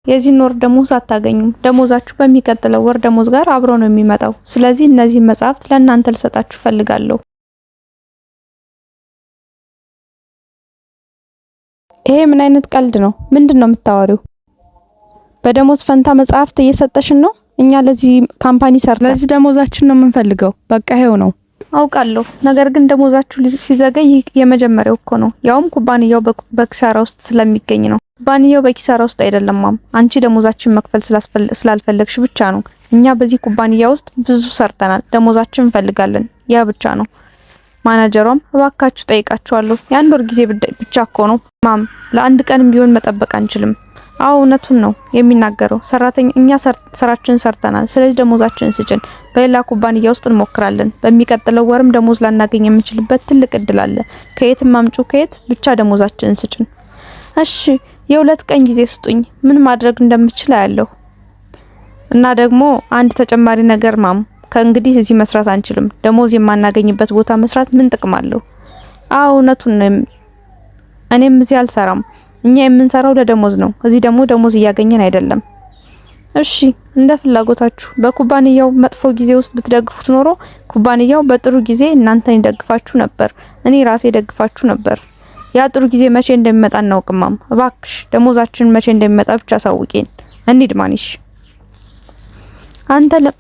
የዚህን ወር ደሞዝ አታገኙም። ደሞዛችሁ በሚቀጥለው ወር ደሞዝ ጋር አብሮ ነው የሚመጣው። ስለዚህ እነዚህን መጽሐፍት ለእናንተ ልሰጣችሁ እፈልጋለሁ። ይሄ ምን አይነት ቀልድ ነው? ምንድን ነው የምታወሪው? በደሞዝ ፈንታ መጽሐፍት እየሰጠሽን ነው? እኛ ለዚህ company ሰርተን ለዚህ ደሞዛችን ነው የምንፈልገው። በቃ ይሄው ነው። አውቃለሁ። ነገር ግን ደሞዛችሁ ሲዘገይ ይህ የመጀመሪያው እኮ ነው። ያውም ኩባንያው በኪሳራ ውስጥ ስለሚገኝ ነው። ኩባንያው በኪሳራ ውስጥ አይደለም mom። አንቺ ደሞዛችን መክፈል ስላልፈለግሽ ብቻ ነው። እኛ በዚህ ኩባንያ ውስጥ ብዙ ሰርተናል። ደሞዛችን እንፈልጋለን። ያ ብቻ ነው። ማናጀሯም እባካችሁ ጠይቃችኋለሁ፣ የአንድ ወር ጊዜ ብቻ እኮ ነው mom። ለአንድ ቀንም ቢሆን መጠበቅ አንችልም። አዎ እውነቱን ነው የሚናገረው። ሰራተኛ እኛ ስራችንን ሰርተናል። ስለዚህ ደሞዛችንን ስጭን። በሌላ ኩባንያ ውስጥ እንሞክራለን። በሚቀጥለው ወርም ደሞዝ ላናገኝ የምንችልበት ትልቅ እድል አለ። ከየትም አምጪው ከየት ብቻ ደሞዛችንን ስጭን። እሺ የ2 ቀን ጊዜ ስጡኝ። ምን ማድረግ እንደምችል አያለሁ። እና ደግሞ አንድ ተጨማሪ ነገር mom፣ ከእንግዲህ እዚህ መስራት አንችልም። ደሞዝ የማናገኝበት ቦታ መስራት ምን ጥቅም አለው? አዎ እውነቱን ነው። እኔም እዚህ አልሰራም። እኛ የምንሰራው ለደሞዝ ነው። እዚህ ደግሞ ደሞዝ እያገኘን አይደለም። እሺ እንደ ፍላጎታችሁ። በኩባንያው መጥፎ ጊዜ ውስጥ ብትደግፉት ኖሮ ኩባንያው በጥሩ ጊዜ እናንተን ይደግፋችሁ ነበር። እኔ ራሴ ደግፋችሁ ነበር። ያ ጥሩ ጊዜ መቼ እንደሚመጣ አናውቅም mom። እባክሽ ደሞዛችን መቼ እንደሚመጣ ብቻ አሳውቂን። እንሂድ ማኒሽ።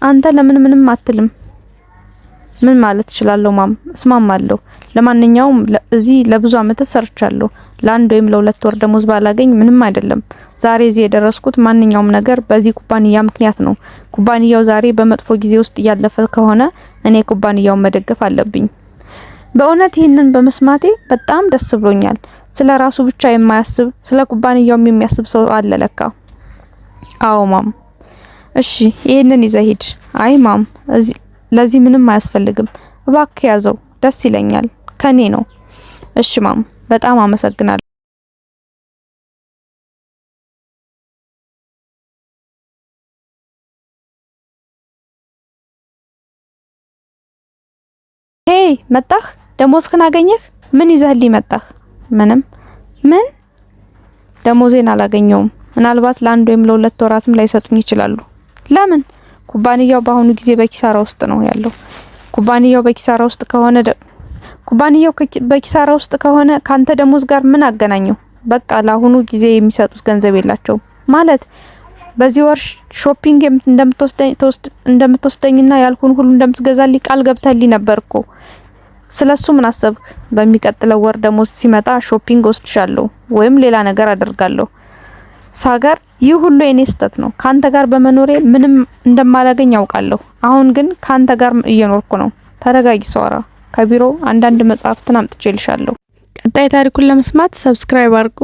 አንተ ለምን ምንም አትልም? ምን ማለት እችላለሁ mom? እስማማለሁ። ለማንኛውም እዚህ ለብዙ አመታት ሰርቻለሁ። ለአንድ ወይም ለሁለት ወር ደሞዝ ባላገኝ ምንም አይደለም። ዛሬ እዚህ የደረስኩት ማንኛውም ነገር በዚህ ኩባንያ ምክንያት ነው። ኩባንያው ዛሬ በመጥፎ ጊዜ ውስጥ እያለፈ ከሆነ እኔ ኩባንያውን መደገፍ አለብኝ። በእውነት ይህንን በመስማቴ በጣም ደስ ብሎኛል። ስለ ራሱ ብቻ የማያስብ ስለ ኩባንያውም የሚያስብ ሰው አለ ለካ። አዎ mom። እሺ ይህንን ይዘህ ሂድ። አይ mom፣ ለዚህ ምንም አያስፈልግም። እባክህ ያዘው፣ ደስ ይለኛል። ከኔ ነው። እሺ mom፣ በጣም አመሰግናለሁ። Hey መጣህ? ደሞዝህን አገኘህ? ምን ይዘህልኝ መጣህ? ምንም። ምን? ደሞዜን አላገኘውም። ምናልባት ለአንድ ወይም ለሁለት ወራትም ላይሰጡኝ ይችላሉ። ለምን? ኩባንያው በአሁኑ ጊዜ በኪሳራ ውስጥ ነው ያለው። ኩባንያው በኪሳራ ውስጥ ከሆነ ኩባንያው በኪሳራ ውስጥ ከሆነ ካንተ ደሞዝ ጋር ምን አገናኘው? በቃ ለአሁኑ ጊዜ የሚሰጡት ገንዘብ የላቸውም ማለት በዚህ ወር shopping እንደምትወስደኝና ያልኩን ሁሉ እንደምትገዛልኝ ቃል ገብተህልኝ ነበር እኮ። ስለሱ ምን አሰብክ? በሚቀጥለው ወር ደሞዝ ሲመጣ shopping ወስድሻለሁ ወይም ሌላ ነገር አደርጋለሁ። ሳገር ይህ ሁሉ የኔ ስህተት ነው። ካንተ ጋር በመኖሬ ምንም እንደማላገኝ አውቃለሁ። አሁን ግን ካንተ ጋር እየኖርኩ ነው። ተረጋጊ ሰዋራ። ከቢሮ አንዳንድ መጽሐፍትን አምጥቼልሻለሁ። ቀጣይ ታሪኩን ለመስማት subscribe አድርጉ።